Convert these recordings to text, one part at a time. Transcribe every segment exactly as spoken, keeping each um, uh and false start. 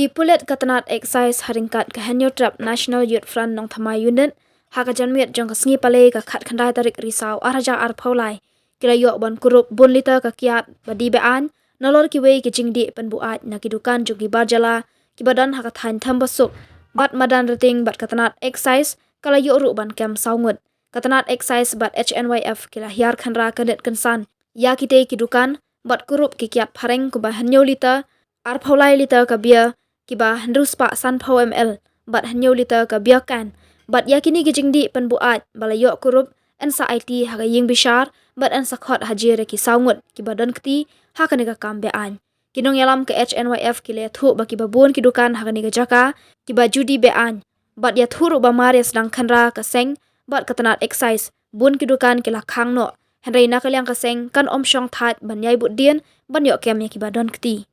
Ki pulit ka tnat Excise ha ryngkat ka Hynñiewtrep National Youth Front Nongthymmai Unit, ha ka janmiet jong ka sngi Palei ka khatkhyndai tarik Risaw arhajar arphew lai, ki la ïoh ban kurup bun liter ka kiad ba die be-aiñ, nalor kiwei ki jingdih pynbuaid na ki dukan jong ki bar jylla kiba don ha ka thaiñ Thambasuk bad Madanrting, bad ka tnat Excise ka la ïoh ruh ban kem saw ngut. Ka tnat Excise bad H N Y F ki la hiar khynra kyndit kynsan ïa kitei ki dukan bad kurup ki kiad phareng kumba hynñiew liter, arphew lai liter ka beer kiba hynriew spah sanphew M L bad hynñiew liter ka beer can, bad ïa kine ki jingdih pynbuaid ba la ïoh kurup yn sa aiti ha ka ïing bishar bad yn sa khot hajiar ïa ki saw ngut kiba don kti ha kane ka kam be-aiñ. Ki nongïalam ka H N Y F ki la ïathuh ba kiba bun ki dukan ha kane ka jaka kiba ju die be-aiñ, bad ïathuh ruh ba mar ïa sdang khynra ka seng bad ka tnat Excise, bun ki dukan ki la khang noh. Hynrei na ka liang ka seng kan ym shong thait ban ïai bud dien ban ïoh kem ïa kiba don kti.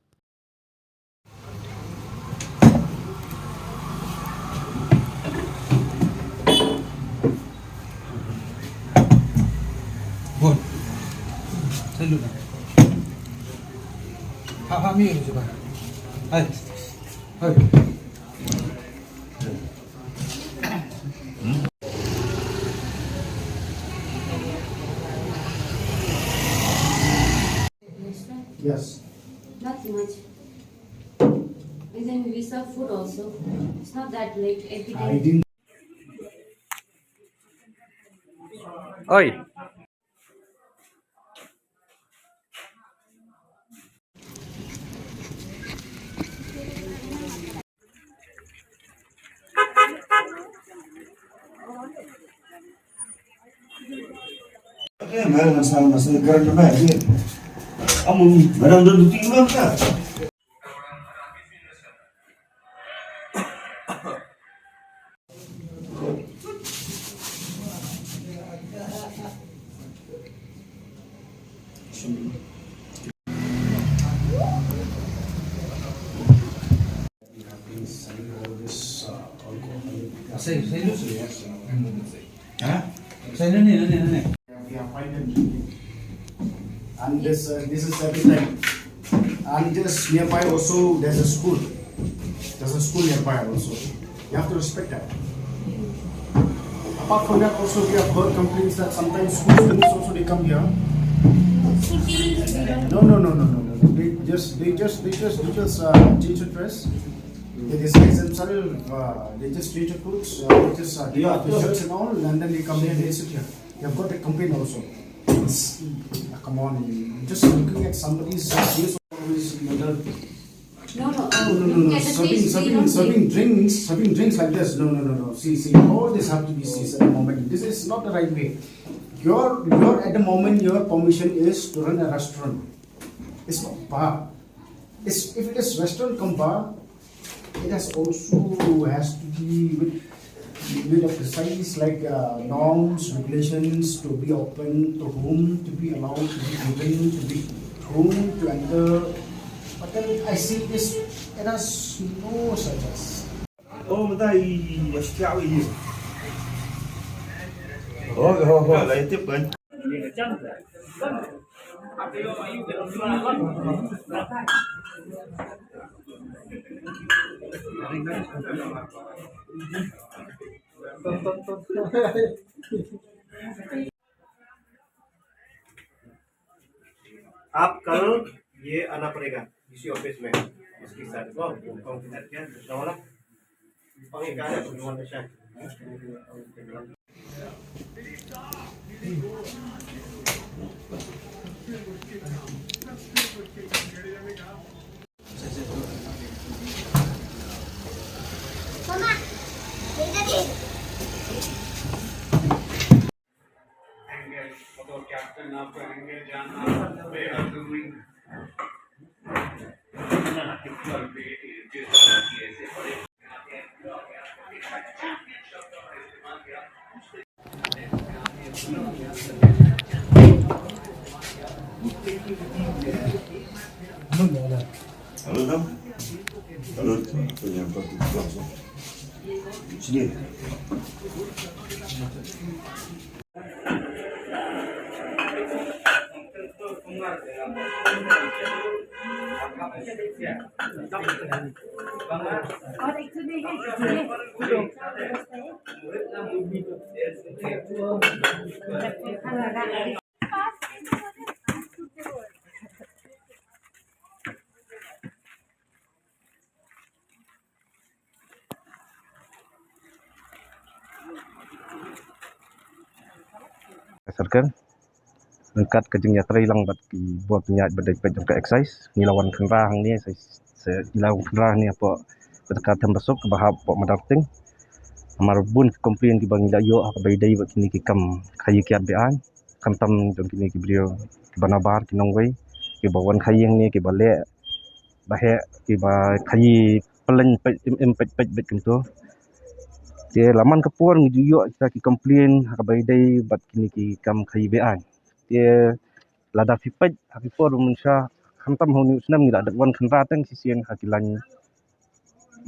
Bon. Salut. Ha, ha, mi, coba. Hai. Hai. Yes. Not much. And then we serve food also. It's not that late every time. I didn't. Oi. And this, uh, this is every time. And just nearby also, there's a school. There's a school nearby also. You have to respect that. Apart from that, also we have heard complaints that sometimes school students also they come here. No, no, no, no, no, no. They just, they just, they just, they just uh, change the dress. They disguise themselves. Uh, they just change the clothes. Uh, they just uh, take off the shirts and all, and then they come here and they sit here. They have got the complaint also. Come on, just looking at somebody's face always. No, no, no, no, no. Serving, serving, serving drinks, serving drinks like this. No, no, no, no. See, see, all this have to be ceased at the moment. This is not the right way. Your, your at the moment, your permission is to run a restaurant. It's not bar. It's, if it is restaurant cum bar, it has also has to be with, with a precise like uh, norms, regulations to be open, to whom to be allowed, to be given, to be whom to enter. But then I see this, it has no such as. Oh, mata i, ya setiap hari. Oh, oh, oh, lain tip kan. आप कल ये आना पड़ेगा डीसी ऑफिस में, इसके साथ। Hello, Dam. Hello, Dam. Sini. Circle ryngkat ka jingïatrei lang bad ki bor pynïaid ba dei peit jong ka excise, ngi la wan khynra hangne sa, sa ngi la wan khynra hangne hapoh ka jaka Thembasuk kaba hap hapoh Madarting. Namar bun ki complain kiba ngi la ïoh ha kaba ïadei bad kine ki kam khaïi kiad be-aiñ, khamtam jong kine ki briew kiba nabar, ki nongwei kiba wan khaïi hangne, kiba leh ba heh, kiba khaïi pyllein peit, im im peit peit beit kumto. Te la man ka por ngi ju ïoh kita ki complain ha kaba ïadei bad kine ki kam khaïi be-aiñ. Te lada phi peit ha ki por mynshwa, khamtam ha une u snem ngi la dep wan khynra tang shisien ha ki lain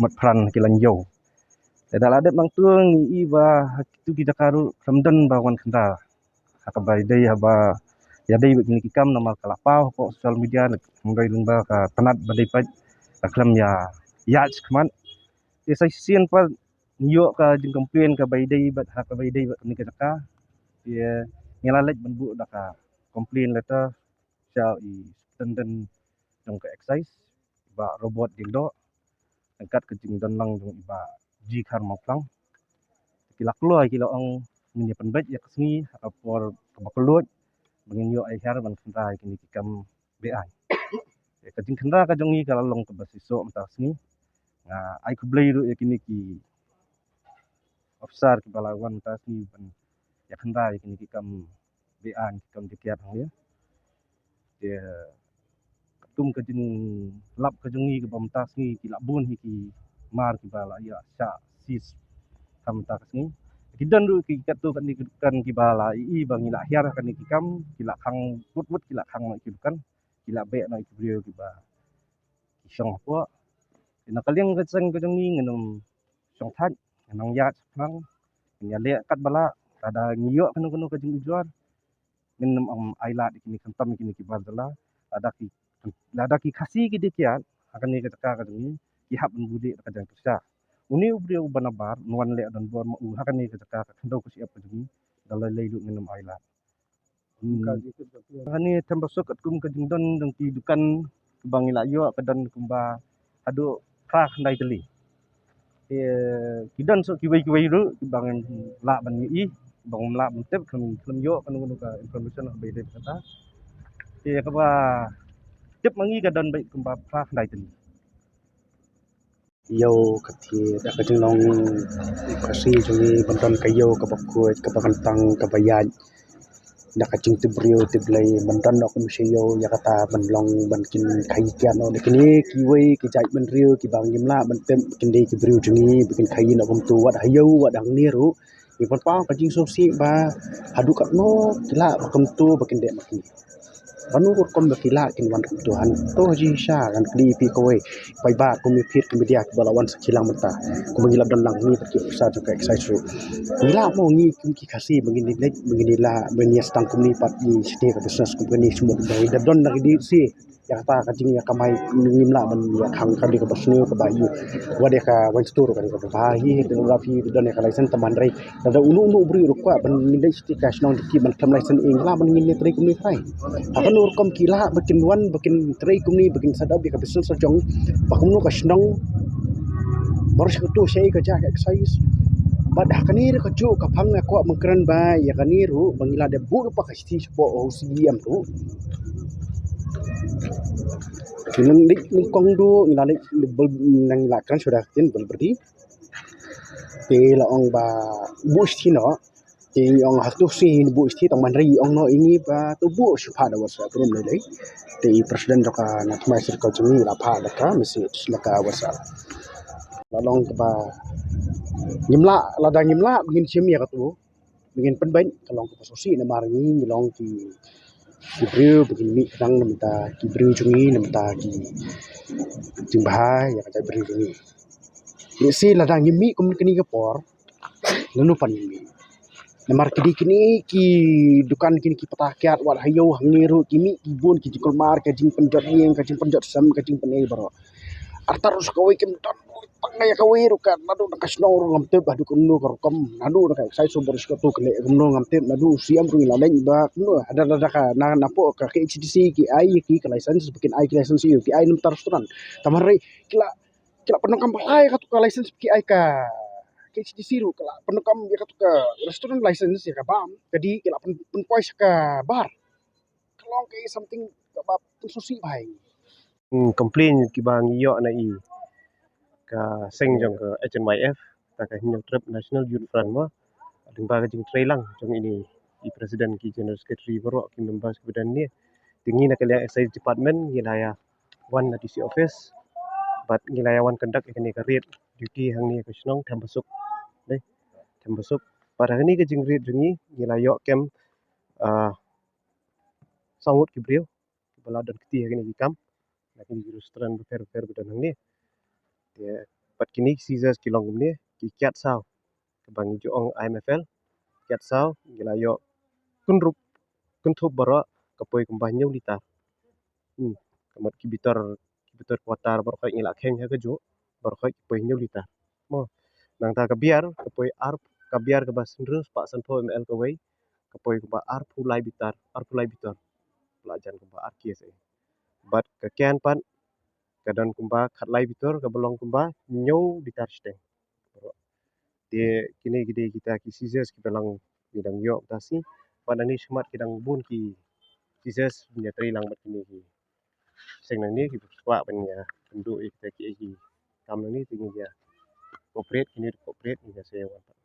mat phran, ha ki lain ïew. Te da la dep nangta ngi i ba ha kitu ki jaka ruh khlem don ba wan khynra ha kaba ïadei, haba ïadei bad kine ki kam, namar ka la paw hapoh social media, hynrei lyngba ka tnat ba dei peit ka khlem ïa ïaid shakhmat. Te sa shisien pat ngi ïoh ka jingcomplain kaba ïadei bad ha kaba ïadei bad kane ka jaka. Te ngi la leit ban buh da ka complain letter sha i superintendent jong ka excise, i Bah Robert Diengdoh, ryngkat ka jingdon lang jong i Bah G. Kharmawphlang. Ki la kloi, ki la ong ngin ïa pynbeit ïa ka sngi ha ka por kaba kylluid ba ngin ïoh ai hiar ban khynra ïa kine ki kam be-aiñ. Ïa ka jingkhynra ka jong ngi ka la long kaba shisha mynta ka sngi. Nga ai khublei ruh ïa kine ki officer kiba la wan mynta ka sngi ban ïa khynra ïa kine ki kam be-aiñ, ki kam jakiat hangne. Te katkum ka jinglap ka jong ngi kaba mynta ka sngi ki la bun hi ki mar kiba la ïa shah seize ha mynta ka sngi. Ki don ruh ki katto katne ki dukan kiba la i ba ngi la hiar kane ki kam, ki la khang wut wut, ki la khang noh ki dukan, ki la beh noh ki briew kiba ki shong hapoh. Te na ka liang ka seng ka jong ngi ngin ym shong thait, ngin nang ïaid shaphang, ngin ïaleh katba lah, lada ngi ïoh kano kano ka jingujor ngin ym ai lad ïa kine, khamtam ïa kine ki bar jylla. Lada ki, lada ki Khasi ki dei kiad ha kane ka jaka ka jong ngi, ki hap ban bud da ka jingpyrshah. Une u briew uba nabar un wan leh donbor ma u ha kane ka jaka ka khyndew ka shyiap ka jong ngi, da lei lei ruh ngin ym ai lad. Hmm. Kane Thembasuk katkum ka jingdon jong ki dukan kiba ngi la ïoh ka don kumba haduh phra khyndai tylli. Te ki don shuh kiwei kiwei ruh kiba ngim lah ban ïohi, kiba ngim lah ban tip, khlem, khlem ïoh kano kano ka information kaba ïadei bad kata. Te kaba tip ma ngi ka don beit kumba phra khyndai tylli. Ïew kata da ka jinglong Khasi jong ngi ban don ka ïew kaba khuid, kaba kyntang, kaba ïaid. Da ka jingtip briew tip Blei ban don noh kum sha ïew ïa kata ban long ban kin khaïi kiad noh da kine kiwei ki jaitbynriew kiba ngim lah ban tip kin dei ki briew jong ngi ba kin khaïi noh kumto, wat ha ïew wat hangne ruh. Ngi pynpaw ka jingsngewsih ba haduh katno ki lah ba kumto ba kin dei ma ki. Kano rukom ba ki lah kin wan kumto, hangto ha jingshisha ngan kylli ïa phi kawei, paidbah, kum ïa phi ki media kiba la wan sakhi lang mynta, kumba ngi la don lang hangne bad ki officer jong ka excise ruh. Ngi lah mo ngi kum ki Khasi ba ngin leit, ba ngin lah, ba ngin ïa sdang kumne pat, ngi shim ka business kum kane, shu mut ba ngi da don na ki dei shi ïa kata ka jingïakamai, ngim lah ban ïa khang ka dei kaba sniew kaba ïa, wat ïa ka wine store ka dei kaba bha hi, te lada phi don ïa ka license, tang ban rei. Lada uno uno u briew ruh kwah ban ngin leit sha ka shnong diki ban khlem license, ïa ngi lah ban ngin ïa trei kumne trai. Ha kano rukom ki lah ba kin wan ba kin trei kumne, ba kin set up ïa ka business la jong, ba kumno ka shnong, baroh shi kato shaei ka jaka excise. Bad ha kane ruh kajuh ka phang nga kwah ban kren ba ïa kane ruh ba ngi la dep buh ruh pa ka shithi shapoh u C E M ruh. Ki nang dik nyngkong duh ngi la leit bel, nang la kren shuwa da ktien bel byrdi. Te la ong ba buh shithi noh. Te ngi ong hato shi buh shithi, tang ban rei ong noh ïa ngi ba to buh shu phah da WhatsApp ruh ym lei lei. Te i president jong ka Nathmai Circle jong ngi la phah da ka message na ka WhatsApp. La long kaba ngim lah, lada ngim lah ba ngin shim ïa kato, ba ngin pynbeit, ka long kaba sngewsih namar ngi, ngi long ki, ki briew ba ngin mih khnang na bynta ki briew jong ngi, na bynta ki jingbha ïa ka jaitbynriew jong ngi. Lehse lada ngim mih kum kane ka por, lano pat ngin mih? Namar ki dei kine ki dukan kine ki pata kiad wat ha ïew hangne ruh ki mih ki bun ki jingkulmar, ka jingpynjot ïing, ka jingpynjot sem, ka jingpynei baroh. Artat ruh sa kawei kim don ruh tang ïa kawei ruh ka, naduh na ka shnong ruh ngam tip haduh kumno ka rukom, naduh na ka excise ruh baroh shi kato ka leh kumno ngam tip, naduh u C M ruh ngi la leit ba kumno, haduh na ka, na, napoh ka K H A D C ki ai ïa ki ka license, ba kin ai ki license ïa ki, ai namar restaurant. Tang hynrei ki la, ki la pyndonkam ba lai kato ka license ba ki ai ka K H A D C ruh, ki la pyndonkam ïa kato ka restaurant license ïa ka bam, ka dei ki la pyn, pynpoi sha ka bar. Ka long ka i something kaba pynsngewsih bha ïa ngi. Hmm, complain kiba ngi ïoh na i ka seng jong ka H N Y F, ta ka Hynñiewtrep National Youth Front mo. Lyngba ka jingtreilang jong ine i president, ki general secretary baroh, ki members kiba don ne. Te ngi na ka liang excise department ngi la ïa wan na D C office bad ngi la ïa wan conduct ïa kane ka raid duty hangne ka shnong Thembasuk. Ne, Thembasuk. Bad ha kane ka jingried jong ngi ngi la ïoh kem, ah, saw ngut ki briew kiba la don kti ha kine ki kam na kine ki restaurant bapher bapher ba don hangne. Te bad kine ki seizures ki long kumne, ki kiad saw, kaba ngi ju ong I M F L, kiad saw, ngi la ïoh kynrup, kynthup baroh ka poi kumba hynñiew litar. Hmm, ka mut ki bitor, ki bitor quarter baroh khoit ngi la kheiñ ha kajuh, baroh khoit ki poi hynñiew litar. Mo, nangta ka beer ka poi ar, ka beer kaba hynriew spah sanphew M L kawei, ka poi kumba arphew lai bitar, arphew lai bitor. La jan kumba ar K S A. Bad ka can pat ka don kumba khatlai bitor, kaba long kumba hynñiew litar shiteng. Te kine ki dei kita ki seizures kiba lang ngi dang ïoh mynta shi. Bad nangne shakhmat ki dang bun ki seizures ban ïa treilang bad kine ki seng nangne kiba kwah ban ïa pynduh ïa kita ki, ki kam nangne, te ngi ïa cooperate, kine cooperate, ngi ïa sa ïa wan pat.